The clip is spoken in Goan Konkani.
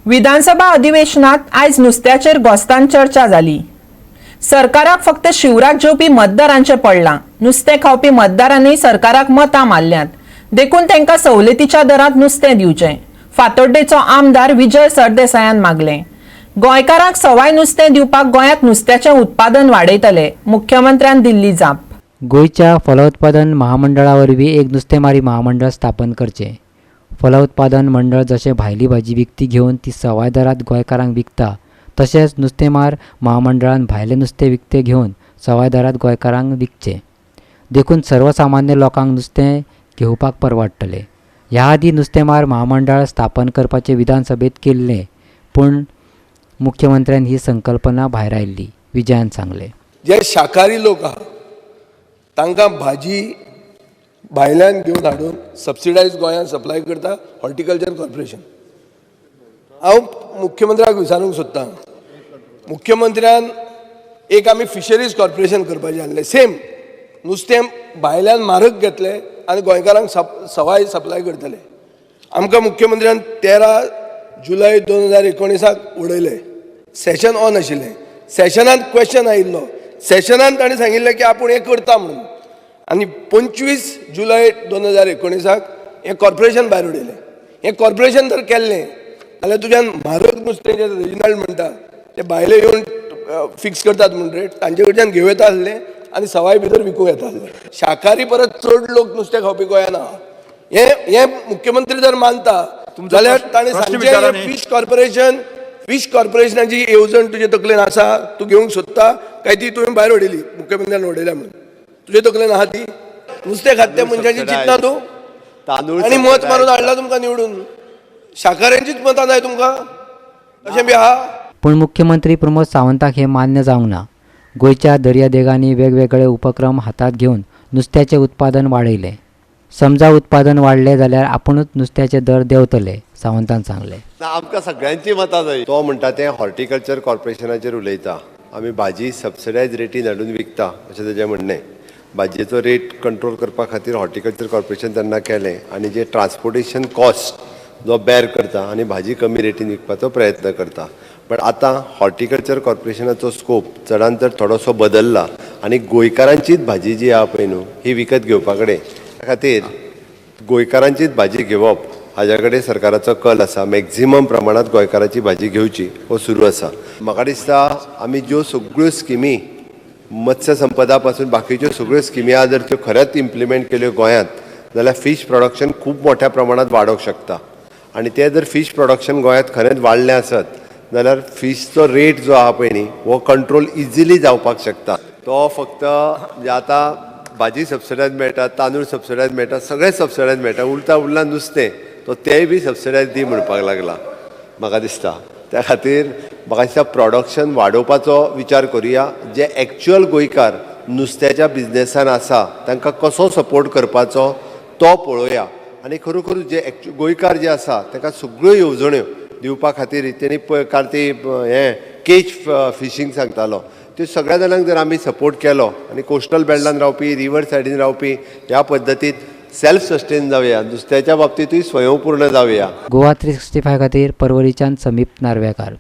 विधानसभा अधिवेशनात आयज नुस्त्याचेर गोस्तान चर्चा जाली. सरकाराक फक्त शिवराक जेवपी मतदारांचें पडलां. नुस्तें खावपी मतदारांनी सरकाराक मतां मारल्यांत, देखून तांकां सवलतीच्या दरांत नुस्तें दिवचें, फातोड्डेचो आमदार विजय सरदेसायान मागलें. गोंयकारांक सवाय नुस्तें दिवपाक गोंयांत नुस्त्याचें उत्पादन वाडयतले, मुख्यमंत्र्यान दिल्ली जाप. गोंयच्या फलोत्पादन महामंडळा वरवीं एक नुस्तेमारी महामंडळ स्थापन करचें. फलोत्पादन मंडळ जशें भायली भाजी विकती घेवन ती सवाय दरांत गोंयकारांक विकता, तशेंच नुस्तेमार महामंडळान भायलें नुस्तें विकतें घेवन सवाय दरांत गोंयकारांक विकचें. देखून सर्वसामान्य लोकांक नुस्तें घेवपाक परवडटलें. ह्या आदीं नुस्तेमार महामंडळ स्थापन करपाचें विधानसभेंत केल्लें, पूण मुख्यमंत्र्यान ही संकल्पना भायरायल्ली, विजयान सांगलें. जे शाकाहारी लोक आहा तांकां भाजी भायल्यान घेवन हाडून सबसिडायज गोंयांत सप्लाय करता हॉर्टिकल्चर कॉर्पोरेशन. हांव मुख्यमंत्र्याक विचारूंक सोदतां, मुख्यमंत्र्यान एक आमी फिशरीज कॉर्पोरेशन करपाचें आसलें, सेम नुस्तें भायल्यान म्हारग घेतले आनी गोंयकारांक सवाय सप्लाय करतले. आमकां मुख्यमंत्र्यान 13 जुलय 2019 उडयले. सेशन ऑन आशिल्लें, सेशनांत क्वेश्चन आयिल्लो, सेशनान ताणें सांगिल्लें की आपूण हें करता म्हणून आनी 25 जुलय 2019 हें कॉर्पोरेशन भायर उडयलें. हें कॉर्पोरेशन जर केल्लें जाल्यार तुज्यान म्हारग नुस्तें जें रेजिनाल्ड म्हणटा ते भायले येवन फिक्स करतात म्हूण रेट, तांचे कडच्यान घेवं येता आसलें आनी सवाय भितर विकूंक येता आसलें. शाकाहारी परत चड लोक नुस्तें खावपी गोंयांत आहा, हें हें मुख्यमंत्री जर मानता जाल्यार ताणें प्रश्न सांगचें विचारा न्ही. फिश कॉर्पोरेशन, फिश कॉर्पोरेशनाची येवजण तुजे तकलेन आसा, तूं घेवंक सोदता काय ती तुवें भायर उडयली मुख्यमंत्र्यान उडयल्या म्हणून तुजे तकलेन आहा ती? नुस्तें खात त्या मनशाची चिंतना तूं तांदूळ आनी मत मारून हाडला तुमकां निवडून, शाकाऱ्यांचीच मतां जाय तुमकां, अशें बी आहा? पूण मुख्यमंत्री प्रमोद सावंताक हें मान्य जावंक ना. गोंयच्या दर्यादेगांनी वेगवेगळे उपक्रम हातांत घेवन नुस्त्याचें उत्पादन वाडयलें. समजा उत्पादन वाडलें जाल्यार आपुणूच नुस्त्याचे दर देंवतले, सावंतान सांगलें. ना, आमकां सगळ्यांची मतां जाय. तो म्हणटा तें हॉर्टिकल्चर कॉर्पोरेशनाचेर उलयता. आमी भाजी सबसिडायज रेटीन हाडून विकता अशें तेजें म्हणणें. भाजयेचो रेट कंट्रोल करपा खातीर हॉर्टिकल्चर कॉर्पोरेशन तेन्ना केलें आनी जे ट्रान्सपोर्टेशन कॉस्ट जो बेर करता आनी भाजी कमी रेटीन विकपाचो प्रयत्न करता. बट आतां हॉर्टिकल्चर कॉर्पोरेशनाचो स्कोप चडान चड थोडोसो बदलला आनी गोंयकारांचीच भाजी जी आहा पळय न्हू, ही विकत घेवपा कडेन, त्या खातीर गोंयकारांचीच भाजी घेवप हाज्या कडेन सरकाराचो कल आसा. मॅक्झिमम प्रमाणांत गोंयकाराची भाजी घेवची हो सुरू आसा. म्हाका दिसता आमी ज्यो सगळ्यो स्किमी, मत्स्य संपदा पासून बाकीच्यो सगळ्यो स्किमी आहा, जर त्यो खरेंच इम्प्लिमेंट केल्यो गोंयांत जाल्यार फीश प्रोडक्शन खूब मोठ्या प्रमाणांत वाडोवंक शकता. आनी तें जर फीश प्रोडक्शन गोंयांत खरेंच वाडलें आसत जाल्यार फिशचो रेट जो आहा पळय न्ही, हो कंट्रोल इजिली जावपाक शकता. तो फक्त म्हणजे आतां भाजी सबसिडायज मेळटा, तांदूळ सबसिडायज मेळटा, सगळें सबसिडायज मेळटा, उरता उरला नुस्तें, तो तेंय बी सबसिडायज दी म्हणपाक लागला म्हाका दिसता. त्या खातीर म्हाका दिसता प्रोडक्शन वाडोवपाचो विचार करुया. जे एक्च्युअल गोंयकार नुस्त्याच्या बिजनेसान आसा तांकां कसो सपोर्ट करपाचो तो पळोवया आनी खरोखर जे गोंयकार जे आसा तांकां सगळ्यो येवजण्यो दिवपा खातीर तेणी पळय काल ती हें केज फिशींग सांगतालो, त्यो सगळ्या जाणांक जर आमी सपोर्ट केलो आनी कोस्टल बेल्टान रावपी, रिवर सायडीन रावपी ह्या पद्दतीत सेल्फ सस्टेन जावया, नुस्त्याच्या बाबतींतूय स्वयंपूर्ण जावया. गोवा 365 खातीर परवरीच्यान समीप नार्वेकार.